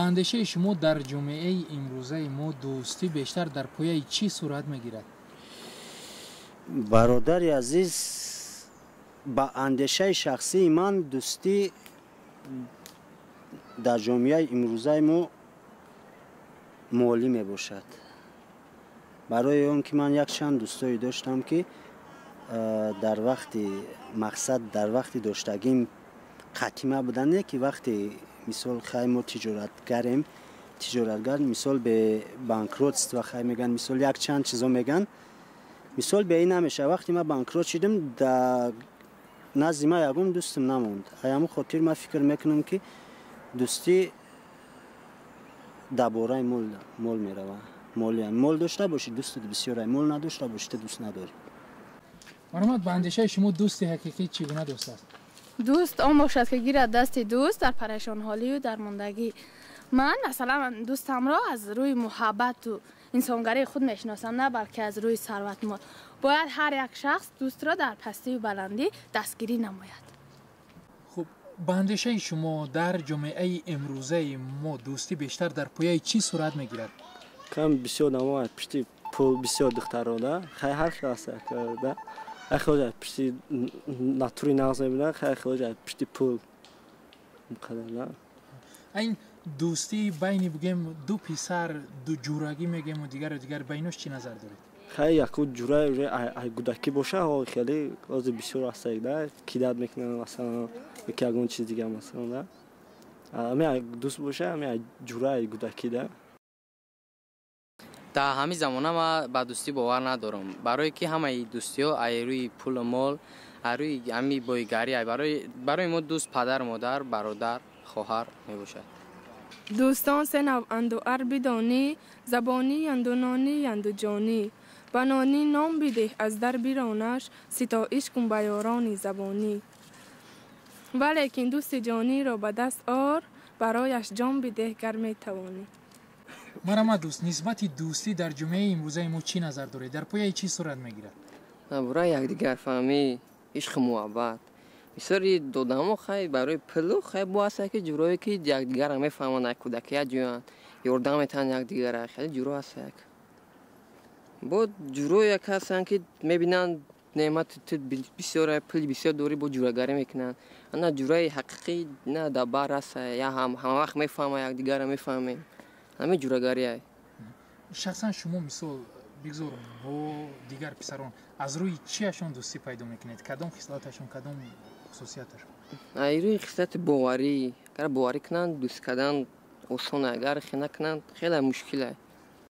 Андешаи шумо, дар ҷомеаи имрӯзаи мо дӯстӣ бештар дар пояи чӣ сурат мегирад? Бародари азиз, ба андешаи шахсии ман, дӯстӣ дар ҷомеаи имрӯзаи мо молӣ мебошад, барои он ки ман якчанд дӯстое доштам, ки дар вақти мақсад, дар вақти доштагим қатима буданд, не ки вақте, мисол, хай, мо тиҷоратгарем, тиҷоратгар, мисол, бе банкротство, хай, меган, мисол, якчанд чизо меган, мисол, бе ин намеша. Вақте ман банкрот шудам, да назди ман ягон дӯстам намонд. Ҳамун хотир ман фикр мекунам, ки дӯстӣ дар бораи мол меравад. Мол дошта бошӣ, дӯстат бисёр, мол надошта бошӣ, ту дӯст надорӣ. Марҳамат, ба андешаи шумо дӯсти ҳақиқӣ чӣ гуна дӯст аст? Дӯст он бошад, ки гирад дасти дӯст дар парешонҳолию дармондагӣ. Ман, масалан, дӯстамро аз рӯи муҳаббату инсонгарии худ мешиносам, на балки аз рӯи сарвату мол. Бояд ҳар як шахс дӯстро дар пастию баландӣ дастгирӣ намояд. Хуб, ба андешаи шумо, дар ҷомеаи имрӯзаи мо дӯстӣ бештар дар пояи чӣ сурат мегирад? Кам бисёр намо пишти пул, бисёр духтаро да, хай, ҳар хел аст да. Хел пишти натури нағз мебинад, хай, хел пишти пул қадар да. Ин дӯстии байни, бигем, ду писар, ду ҷурагӣ мегему, дигару дигар, байнош чӣ назар доред? Хай, яку ҷура ай гудаки боша, хеле ҳозир бисёр астак да, кидать мекунанд, масалан, яки ягон чиз дига, масалан, да. Ами дӯст боша, ами ҷура ай гудаки да. Дар ҳамин замона ман ба дӯстӣ бовар надорам, барое ки ҳамаи дӯстиҳо ай рӯи пулу мол, ай рӯи ҳами боигарӣ. Барои мо дӯст падару модар, бародар, хоҳар мебошад. Дӯстон се навъанду ар бидонӣ: забонӣ янду нонӣ янду ҷонӣ. Ба нонӣ ном бидеҳ, аз дар биронаш, ситоиш кун ба ёрони забонӣ. Валекин дӯсти ҷониро ба даст ор, барояш ҷон бидеҳ, гар метавонӣ. Марҳамат, дӯст, нисбати дӯстӣ дар ҷомеаи имрӯзаи мо чӣ назар доред? Дар пояи чӣ сурат мегирад? Барои якдигарфаҳмӣ, ишқу муҳаббат. Бисёри додамо, хай, барои пулу, хай, бо ҳаста, ки ҷурое ки якдигарро мефаҳманд, як кӯдакия ҷӯянд, ёрдам метаҳанд якдигарра. Хеле ҷуро ҳаста. Як бо ҷурое як ҳастанд, ки мебинанд, неъмати ту бисёр, пули бисёр дорӣ, бо ҷурагарӣ мекунанд. На ҷураи ҳақиқӣ на дар бар ҳаста, я ҳамавақт мефаҳма, якдигарро мефаҳмем, ҳамин ҷурагария. Шахсан шумо, мисол, бигзор бо дигар писарон, аз рӯи чиашон дӯстӣ пайдо мекунед? Кадом хислаташон, кадом хусусияташон? Аз рӯи хислати боварӣ. Агар боварӣ кунанд, дӯст кардан осон, агар хе накунанд, хеле мушкил.